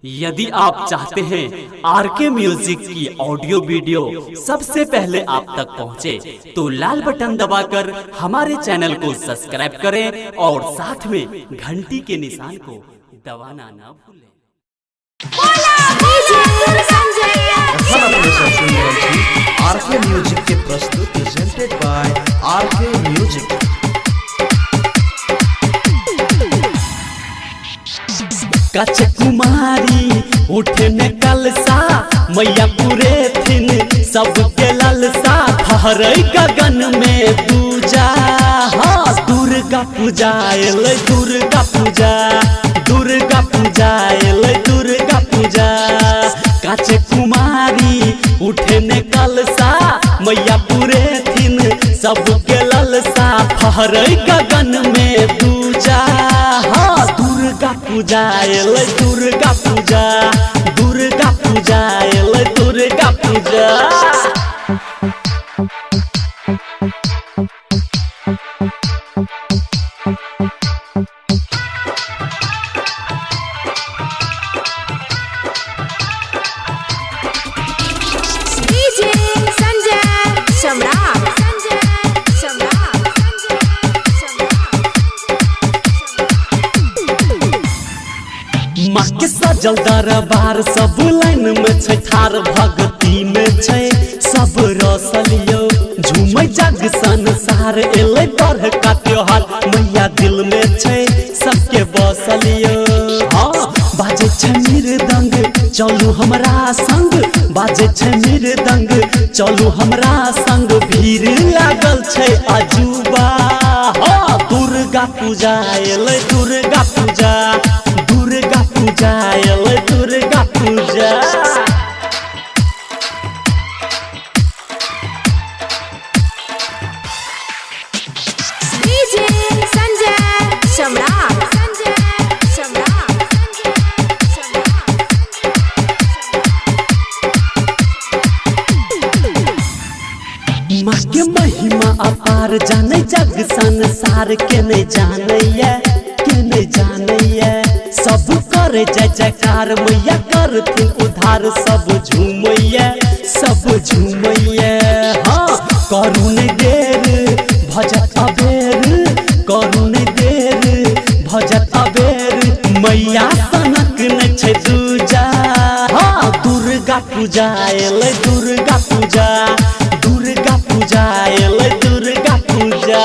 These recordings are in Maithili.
यदि आप चाहते हैं आर के म्यूजिक की ऑडियो वीडियो सबसे पहले आप तक पहुंचे, तो लाल बटन दबाकर हमारे चैनल को सब्सक्राइब करें और साथ में घंटी के निशान को दबाना ना भूलें। एखन अपने सब सुनि रहल छी आर के म्यूजिक के प्रस्तुत, presented by R K music. कच कुमारी उठे में कलसा, मैया पूरे थिन सबके ललसा। फहरै गगन में पूजा, हाँ दुर्गा पूजा एलै, दुर्गा पूजा, दुर्गा पूजा एलै, दुर्गा पूजा। काचे कुमारी उठे में कलसा, मैया पूरे थिन सबके ललसा। फहरै गगन में पूजा, हाँ दुर्गा पूजा एलै, दुर्गा पूजा, दुर्गा पूजा एलै, दुर्गा पूजा। डीजे संजय सम्राट, संजय सम्राट, संजय सम्राट। माँ के सजल दरबार, सब लाइन में छै ठार, भक्ति में छै सब रसल यौ। झूमै जग संसार, एलै बढ़ का त्योहार, मैया दिल में छै सबके बसल यौ। हाँ बाजै छै मृदंग, चलू हमरा संग, बाजै छै मृदंग, चलू हमरा संग। भीड़ लागल छै अजूबा, हाँ दुर्गा पूजा एलै, दुर्गा पूजा, दुर्गा पूजा एलै, दुर्गा पूजा। डीजे संजय सम्राट, संजय सम्राट, संजय सम्राट। माँ के महिमा अपार, जाने जग संसार, के नहीं जानैया, के नहीं जानैया। सब करे जय जयकार, मैया करथिन उधार, सब झूमैया, सब झूमैया। हाँ करू नहीं देर भजत अबेर, करू नहीं देर भजत अबेर, मैया सनक न छै दूजा। हाँ दुर्गा पूजा एलै, दुर्गा पूजा, दुर्गा पूजा एलै, दुर्गा पूजा।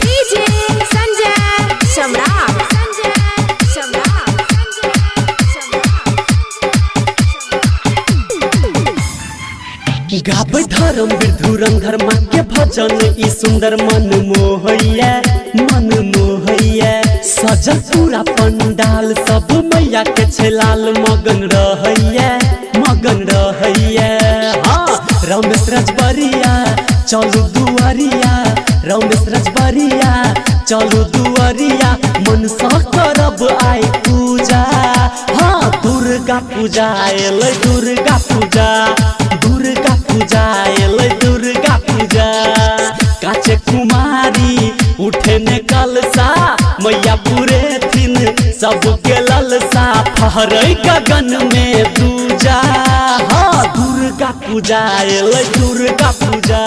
डीजे संजय सम्राट, संजय सम्राट, संजय सम्राट। गाबै धर्म धुरंधर माँ के भजन ई सुंदर, मन मोहैया, मन मोहैया। सजल पूरा पंडाल, सब मैया के छै लाल, मगन रहैया, मगन रहैया। हाँ रमेश रजबरिया चलू दुआरिया, रमेश रजबरिया चलू दुआरिया, मन सँ करब आइ पूजा। हाँ दुर्गा पूजा एलै, दुर्गा पूजा, दुर्गा पूजा एलै, दुर्गा पूजा। काचे कुमारी उठे ने कलसा, मैया पूरे थिन सबके ललसा। फहरै गगन में पूजा, हाँ दुर्गा पूजा एलै, दुर्गा पूजा,